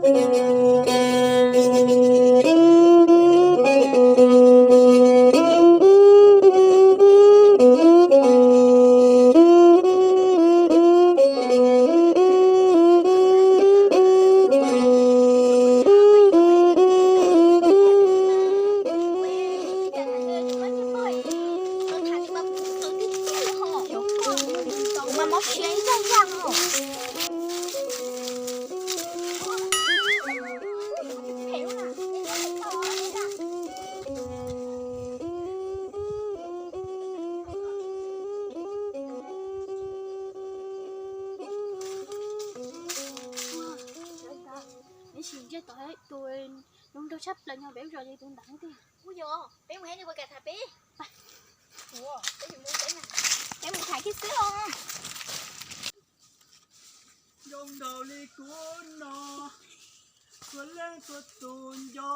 Neb sim ntsej tau tus zoo nraug tshaj plaws nyob peb zos ces tus ntawd tiag. Ua yog peb mus hais nws puas kam tham peb. Peb mus tham kiag xwb os. Zoo nraug li kuv no, txhua leej txhua tus nco,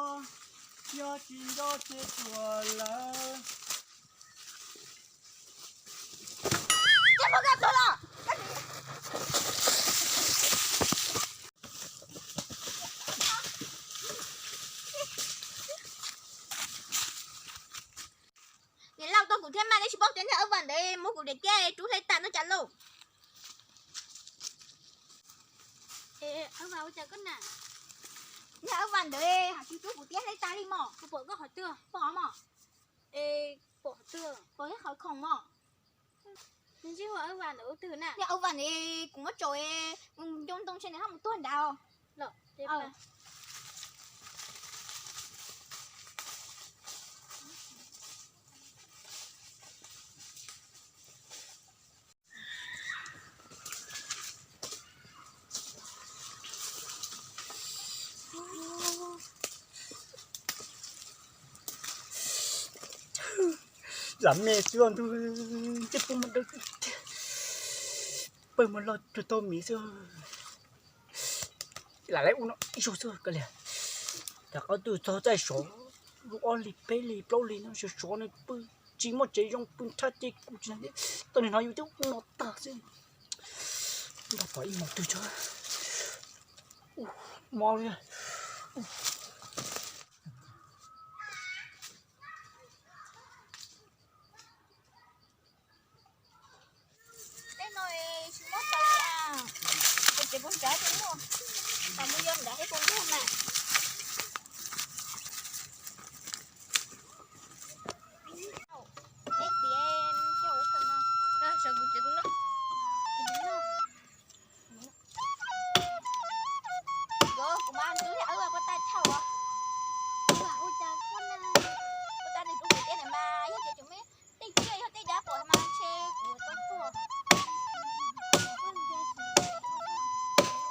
yog tsis nco ces tuag lawm. Niam laus, tau kuv thiab mas, neb tsis paub tias niag Awb Vas ntawd muab kuv daim tiab rub hle tas no cas lauj? Awb Vas ua cas koj na? Niag Awb Vas ntawd hais tias rub kuv tiab hle tas li mog. Kuv pom koj qhov twg? Pom mog. Es pom qhov twg? Pom ib qhov khoom mog. Ntsej muag Awb Vas ntawd ua twg na? Niag Awb Vas ntawd kuv muab tso, mus nco ntoo ntshe nws ho mus tuag nrad. Zam me xwb os ntuj, ntsej puag mas dawb tiag. Pawg mas loj rau tau miv xwb. Lam lawv ua no ib zaug xwb kav liam. Rov qab tuaj txog txaij sov, lub ob hlis peb hlis plaub hlis no sov sov no pw tsis muaj tsev zoo, pw nrhab ces kuv tsis, tau nim no yus twb ua no tag xwb. Nrog pom ib hmos twg tso. Mob li. Tej no tsis mob tau li as. Kuv tsev puas nrad tsis muaj, tas mus yog nrad thiab puas muaj mas. Neb tias coj ua kawm no, sawv kuv tsev kuv no. Kuv mas ntxub niag Awb Vas puas tag dhau as. Ua cas koj na, puas tag nws rub kuv tiab na mas yog tias tseem muaj tej tsiaj yog tej dab pom mas ntshe kuv tau tuag.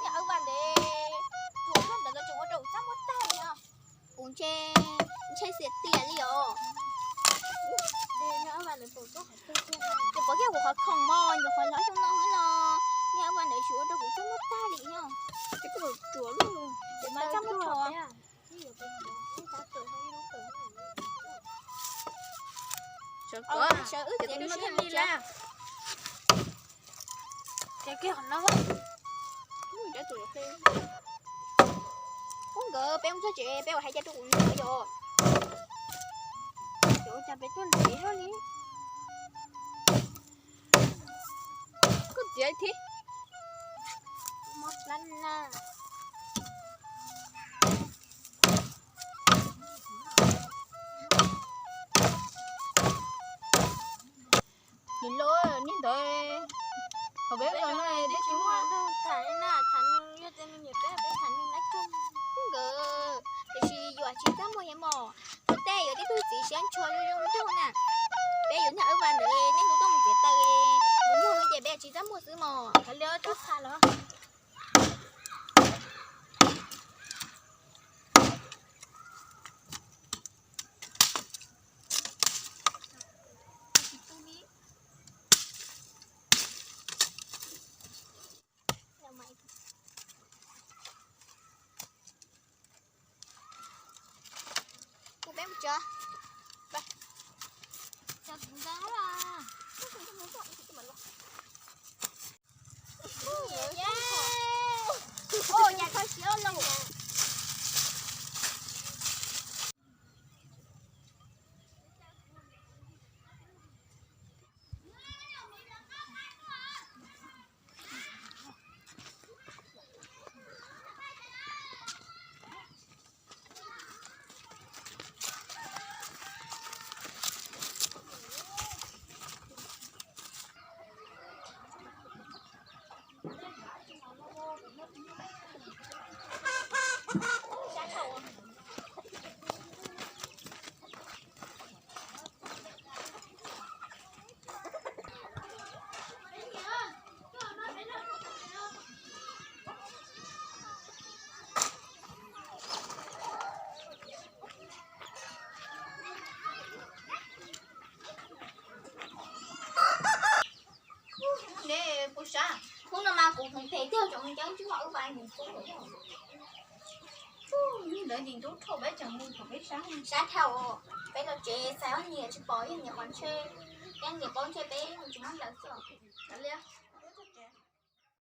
Niag Awb Vas ntawd ruam kawg ntawd los tseem ua rau kuv txaj muag tag li os. Kuv ntshe, ntshe xiam tiam li os. Ces pom kiag kuv qhov khoom mog, nyuam qhuav hnov xyoo no xwb los niag Awb Vas ntawd tsis ua rau kuv txaj muag tag li os. Ces koj ruam lawm, ces mas txaj muag rau. Sawv, sawv wb tias neb siab li lawm. Ces kiag qhov no. Ub nkawd peb mus txog tsev peb ua hais cas rau kuv nws yom. Ces ua cas peb tuaj ntev luaj li. Koj txiav thiab. Mob plab na. Niam laus, niag ntawd, thaum peb los no peb tsis muaj tham na, tham nws, yog tias nws nyiam peb peb tham nws lab kag. Nkawd tiam sis yuam tsis txaj muag thiab mog. Ua tej yuav tib tug txiv siab ntsho zoo zoo nraug na. Peb yuav niag Awb Vas ntawd nej hlub tuaj mus txiav taws, mus muag ces peb tsis txaj muag xwb mog. Kav liam txhob tham los. Kuv peb mus tsev. Ua cas kho siab los? Ne, kuv sav, hnub no mas kuv hmoov phem tiag, cov mus coob tsis muaj wb pais mus pub. Ntawd ntxim ntub dhau, peb tseem mus kom peb saib. Saib dhau, peb los tsev xaiv ob niam tsis pom, yog niam qhov ntshe, yog niam paub ntshe peb tsis muab ntawd xwb.